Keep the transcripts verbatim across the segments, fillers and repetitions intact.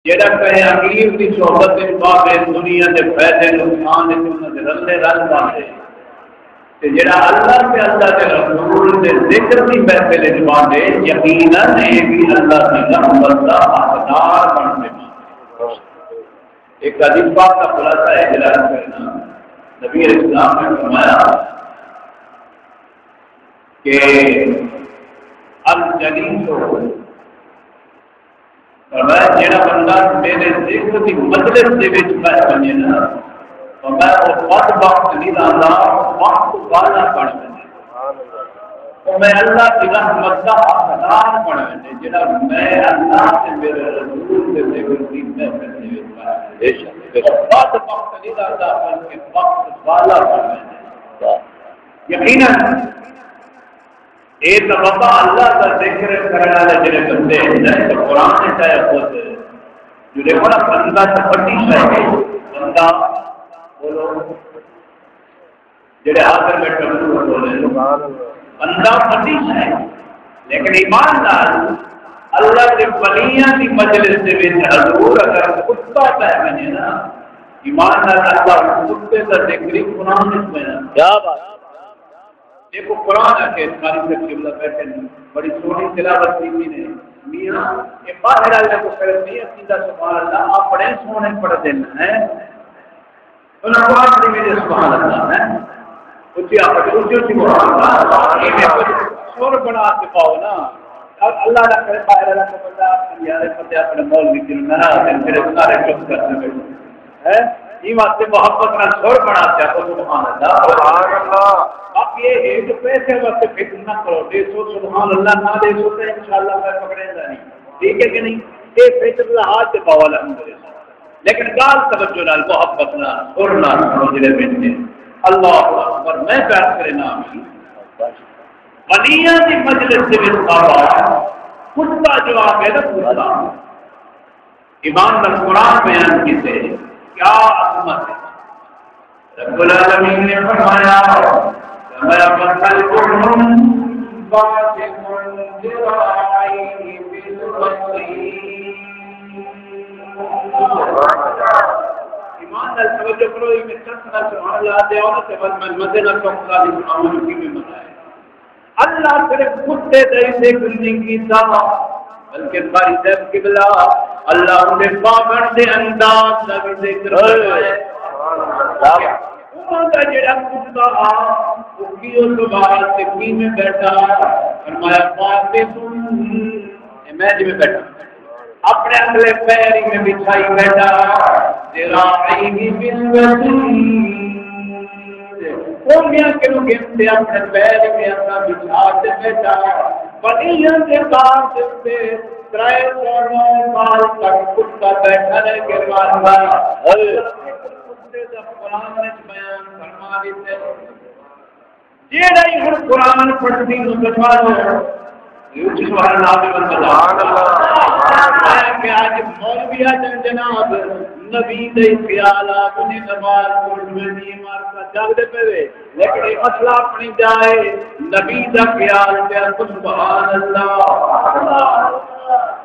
جیڑھا کہیں امیر دی صحبت وچ پاوے، دنیا دے فائدے نقصان وچ انہاں دے رلے رل پاوے، تے جیڑھا اللہ تے اللہ دے رسول دے ذکر دی محفل وچ پاوے، یقیناً اے وی اللہ دی رحمت دا حقدار بݨ ویندے۔ ایک حدیث پاک دا خلاصہ ہے جلال کرنا، نبی علیہ السلام نے فرمایا کہ الجلیس، فرمایا، جیڑھا بندہ میرے ذکر دی مجلس دے وچ ٻہہ ونڄے نا، فرمایا، او بدبخت نہیں رہندا، او بخت والا بݨ ویندے۔ او میں اللہ دی رحمت دا حقدار بݨ ویندے، جیڑھا میں اللہ تے میرے رسول دے ذکر دی محفل دے وچ ٻہہ ویندے۔ بے شک، بے شک۔ او بدبخت نہیں رہندا، بلکہ بخت والا بݨ ویندے۔ واہ۔ یقیناً اے تاں بابا اللہ دا ذکر کرݨ والے جڑے بندے ہیں نا، تو قرآن نے چاہے خود جو دیکھو نا، بندہ تو بڑی شے ہے۔ بندہ، بولو، جڑے حاضر بیٹھے ہیں، بولو، بندہ بڑی شے ہے۔ لیکن ایمان نال اللہ دے ولیاں دی مجلس دے وچ حضور اگر کتا پہ ونڄے نا، ایمان نال اللہ کتے دا ذکر ہی قرآن وچ پیا۔ کیا بات۔ دیکھو، قرآن آ کے قاری صاحب قبلہ بیٹھے نے، بڑی سوہݨی تلاوت کیتی نے۔ میاں، اے باہر والے کوں صرف نہیں آکھیندا سبحان اللہ، اپݨے سوہݨے پڑھدے نے۔ انہاں قرآن دی وجہ سبحان اللہ ہے۔ اچھی آواز، اچھی اچھی سبحان اللہ۔ ایویں کجھ سر بݨا کے پاؤ نا۔ ال-، اللہ نہ کرے باہر والا کوئی بندہ آکھے، یار، اے بندے اپݨے مولوی کنوں ناراض ہیں، جڑے سارے چپ کر کے بیٹھے۔ ہیں؟ ایں واسطے محبت نال سر بݨا تے آکھو سبحان اللہ۔ سبحان اللہ۔ باقی اے ہے جو پیسے واسطے فکر نہ کرو، ݙیسو سبحان اللہ، نہ ݙیسو تے انشاءاللہ میں پکڑیندا نہیں۔ ٹھیک ہے کہ نہیں؟ اے فکر دا ہاتھ تے پاؤ الحمدللہ۔ لیکن ڳالھ توجہ نال، محبت نال، سر نال سݨو جڑے بندے۔ اللہ اکبر، میں پیار کرے نام ہی۔ ولیاں دی مجلس دے وچ بابا کتا جو آ ڳئے نا، کتا۔ ایمان دا قرآن بیان کیتے، کیا عظمت ہے۔ رب العالمین نے فرمایا، فرمایا، "مثلهم باسط ذراعيه بالوصيد۔" ایمان نال توجہ کرو، اے میں چند نال سبحان اللہ دے آؤ نا، تے ول میں مزے نال تہاکوں ڳالھ سݨاواں جو کیویں مزہ ہے۔ اللہ صرف کتے دا ہی ذکر نہیں کیتا، بلکہ قاری صاحب قبلہ اللہ دے پاوݨ دے انداز دا بھی ذکر فرمایا۔ انہاں دا جڑا کتا آ، او کیوں سوال تے کیویں بیٹھا؟ فرمایا، "باسط"، اے میں جویں بیٹھا، اپݨے اڳلے پیر میں بچھائی بیٹھا، ذراعيه بالوصيد۔ کونیاں کنوں گھن تے اپݨے پیر میں اساں بچھا تے بیٹھا۔ ولیاں دے باغ دے اتے ترے سو نو سال تک کتا بیٹھا رہے گروانا۔ کتے دا قرآن وچ بیان فرما ݙتے۔ جیڑھا ہی ہݨ قرآن پڑھدی مسلمان ہو، اے اچ سبحان اللہ دے بندہ۔ سبحان اللہ۔ میں کہ اڄ مولوی آ جن جناب، نبی دے خیال آ ونڄے نماز پڑھ ویندی عمارت جاڳدے پئے وے، لیکن اے مسئلہ اپݨی جائے، نبی دا خیال تے سبحان اللہ۔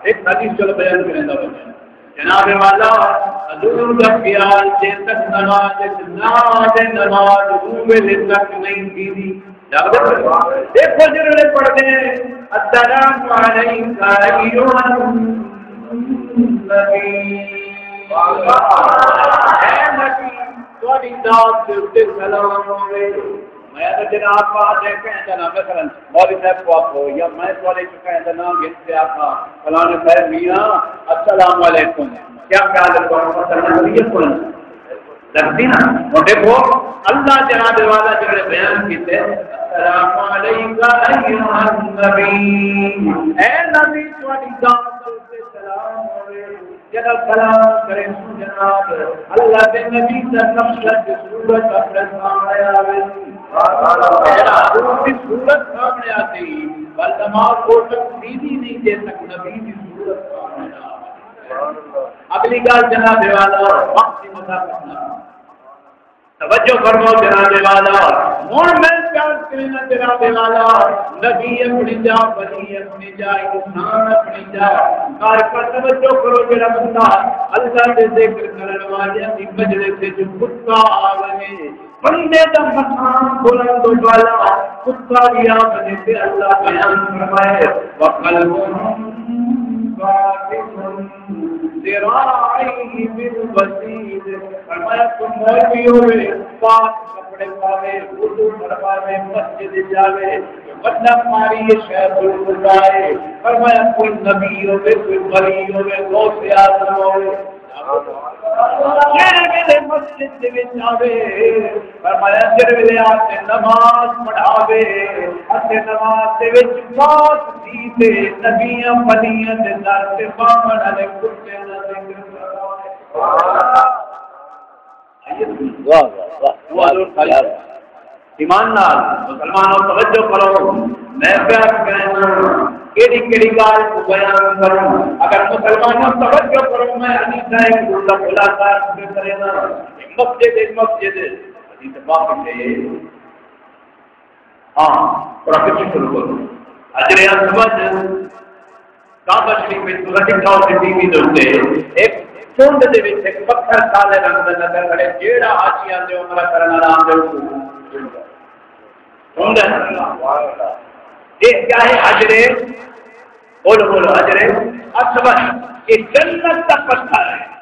ایک حدیث چلو بیان کریندا ونڄاں۔ جناب والا، حضور دا خیال جے تک نماز وچ نہ آوے، نماز اوں ویلے تک نہیں تھیندی۔ جاڳدے پئے؟ دیکھو جیڑھے پڑھدے ہیں، "السلام علیک ایھا النبی۔" اے نبی، تہاݙی ذات دے اتے سلام ہووے۔ میں تاں جناب پاک دے کہیں دا نہ، مثلاً مولوی صاحب کوں آکھو، یا میں تہاݙے کوں کہیں دا نہ گھن تے آکھاں، فلانے صاحب میاں، السلام علیکم۔ کیا خیال ہے تہاݙا؟ مثلاً نبی پڑھن لڳدی نا۔ ہݨ ݙیکھو، اللہ جناب والا جیڑھے بیان کیتے، "السلام علیک ایھا النبی۔" اے نبی، تہاݙی ذات دے اتے سلام ہووے۔ جݙاں سلام کریسوں جناب، اللہ دے نبی دا نقشہ تے صورت اپݨے سامݨے آویسی۔ جݙاں حضور دی صورت سامݨے آسی، ول نماز او تک تھیندی نہیں جے تک نبی دی صورت سامݨے نہ آوے۔ اڳلی ڳالھ جناب والا، وقت دی مداخلت نہ۔ توجہ فرماؤ جناب والا، ہݨ میں پیار کرنا جناب والا، نبی اپݨی جا، ولی اپݨی جا، انسان اپݨی جا۔ کار پر توجہ کرو، جڑا بندہ اللہ دے ذکر کرݨ والیاں دی مجلس وچ کتا آ ونڄے، بندے دا مقام بلند و بالا، کتا وی آ ونڄے تے اللہ بیان فرمائے، وقلبہ باطن ذراعیہ بالوسید۔ فرمایا کوئی مولوی ہووے، پاک کپڑے پاوے، وضو فرماوے، مسجد جاوے، وݙا قاری شیخ الہدیٰ ہے۔ فرمایا کوئی نبی ہووے، کوئی ولی ہووے، غوث اعظم ہووے، جیڑھے ویلے مسجد دے وچ آوے، فرمایا جیڑھے ویلے آ کے نماز پڑھاوے، اتے نماز دے وچ پاک تھی تے نبیاں ولیاں دے در تے ٻانہݨ والے کتے دا ذکر کرواوے۔ واہ، واہ، واہ، واہ۔ ایمان نال مسلمانوں توجہ کرو، میں پیار کرنا، کیڑی کیڑی ڳالھ کوں بیان کروں؟ اگر مسلمانوں توجہ کرو، میں علی صاحب کوں دا خلاصہ عرض کرنا۔ مسجد، مسجد، حدیث پاک ہے۔ ہاں، تھوڑا پچھے شروع کرو۔ حجر اسود، کعبہ شریف وچ تساں ݙٹھا ہوسی ٹی وی دے اتے، ہک چنڈ دے وچ ہک پتھر کالے رنگ دا لڳا کھڑے، جیڑھا حاجی آندے عمرہ کرݨ والا آندے اونکوں چھوہندا ہے۔ اے کیا ہے؟ حجر، بولو، بولو، حجر اسود۔ اے جنت دا پتھر ہے۔